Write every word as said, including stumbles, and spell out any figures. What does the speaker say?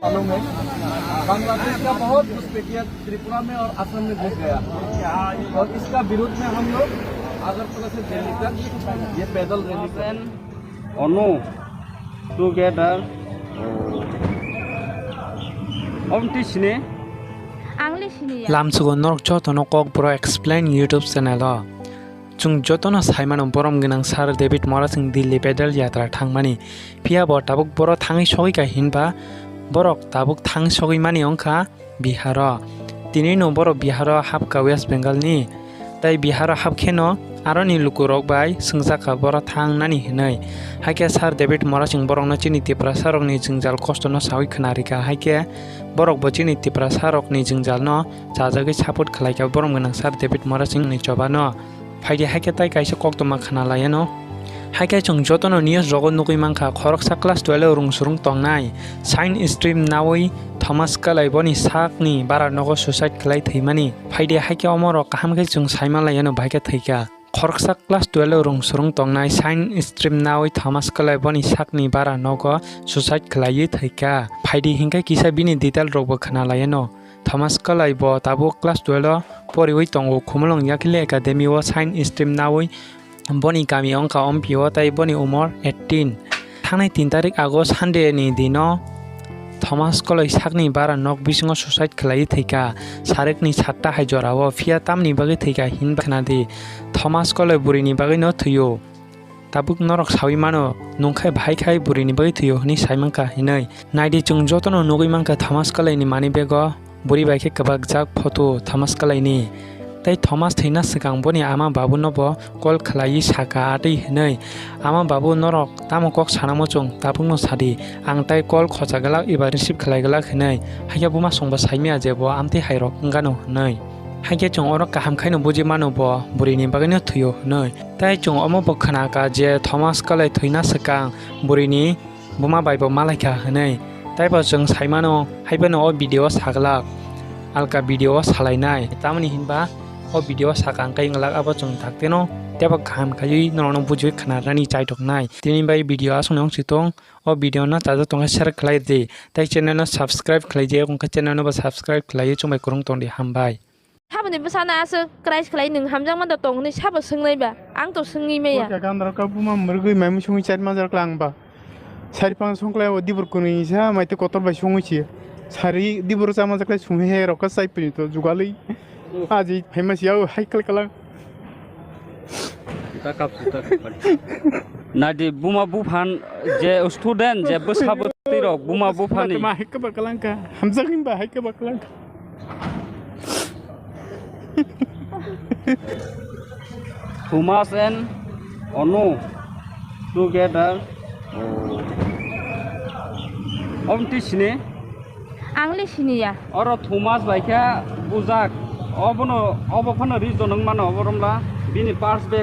मालूम है, बांग्लादेश का बहुत घुसपैठिया त्रिपुरा में और असम में घुस गया, और इसका विरोध में हम लोग अगरतला से दिल्ली तक ये पैदल रैली कर Onu together. Om tisini. Ang le sini ya. Lamsugo norok jotono Kokborok Explain YouTube channel o. Chwng jotono saimano borom gwnang Sir David Mora Singh Delhi pedal yatra thangmani. Phiya bo tabuk boro thangwi sogwi ka hinba borok tabuk thang sogwi mani wngkha Biharo. Tinino borok Biharo hapkha West Bengal ni. Tai Biharo hapkheno aroni lukurok bai swngjak kha boro thangnani hinwi. Haikhe Sir David Mora Singh borokno chini Tiprasa rokni jwngjal kostono sawi khwnarikha. Haikhe borokbo chini Tiprasa rokni jwngjalno chajagwi support khlaikha borom gwnang Sir David Mora Singh ni chobano. Phaidi haikhe tai kaisa koktwma khna laiano. Haikhe chwng jotono news rogo nugwi mankha, khoroksa class twelve o rwng swrwng tongnai science stream nawi Thomas Kalai boni sakni bara nogo suicide khlai thwimani. Phaidi haikhe omorok kaham khe chwng saima laiano, bahai khe thwikha. Khoroksa class twelve o rwng swrwng tongnai science stream nawi Thomas Kalai boni sakni bara nogo suicide khlaiwi thwikha. Phaidi hinkhe kisa bini detail rokbo khna laiano. Thomas Kalai bo tabuk class twelve o poriwi tongo. Khumulwng Yakhli Academy o science stream nawi boni kami wngkha Ompi o, tai boni umor eighteen. Thangnai tin tarik August Sunday ni dino Thomas Kalai sakni bara nok bisingo suicide khlaiwi thwikha. Sarikni satta hai jorao, phiya tamni bagwi thwikha hinba khna di. Thomas Kalai burini bagwino thwio. Tabuk norok sawi mano, nungkhai bahai khai burini bagwi thwio hwnwi sai mankha hinwi. Naidi chwng jotono nugwi mankha Thomas Kalai ni money bag o buri bai khe kwbakjak photo Thomas Kalai ni. Tai Thomas thwina swkang boni ama babu no bo call khlaiwi sakha atwi hinwi. Ama babu norok tamo kok sana muchung tabuk no sadi. Ang tai call khocha glak eba receive khlai glak hinwi. Hakhe buma chwngbo saimaya je bo amtwi hai rok wngano hinwi. Hakhe chwng oro kaham khaino buji mano bo burini bagwino thwio hinwi. Tai chwng omo bo khna kha je Thomas Kalai thwina swkang burini buma bai bo malaikha hinwi. Taibo chwng saimano, haiphano o video o saglak, alka video o salainai. Tamoni hinba o video o sakang kai wnglak, abo chwng dakteno teibo kaham khaiwi norokno bujiwi khna rani chaitoknai. Tini bai video aswkno wng si tong, o video no chajak tongkha share khlai di, tai channel no subscribe khlai di, wngkha channel no bo subscribe khlaiwi chwngbai kwrwng tong di, hambai. Saboni bwsano aswk Christ khlai nwng hamjakma da tong hwnwi sabo swngnai ba? Ang to swngwi maya. Bwsa gandra kha buma mwrwgwi mai mui songwi chai manjak lang ba. Sari phang songklai o dibur kwnwi sa mai tei kotor bai songwi si. Sari dibur cha manjak lai songwi he rok kha chai pini to jugalwi. Aji phaima si yao hai kal kalang. Nadi buma buphan je student je bwsa bwtwi rok buma buphani. Ma hai kha ba kalang kha. Hamjak himba hai kha ba kalang kha. Thomas and Onu together. Om tisini? Ang le sini ya. Oro Thomas bai khe bujak. Obono, obo phano reason wng mano, obo romla bini purse bag.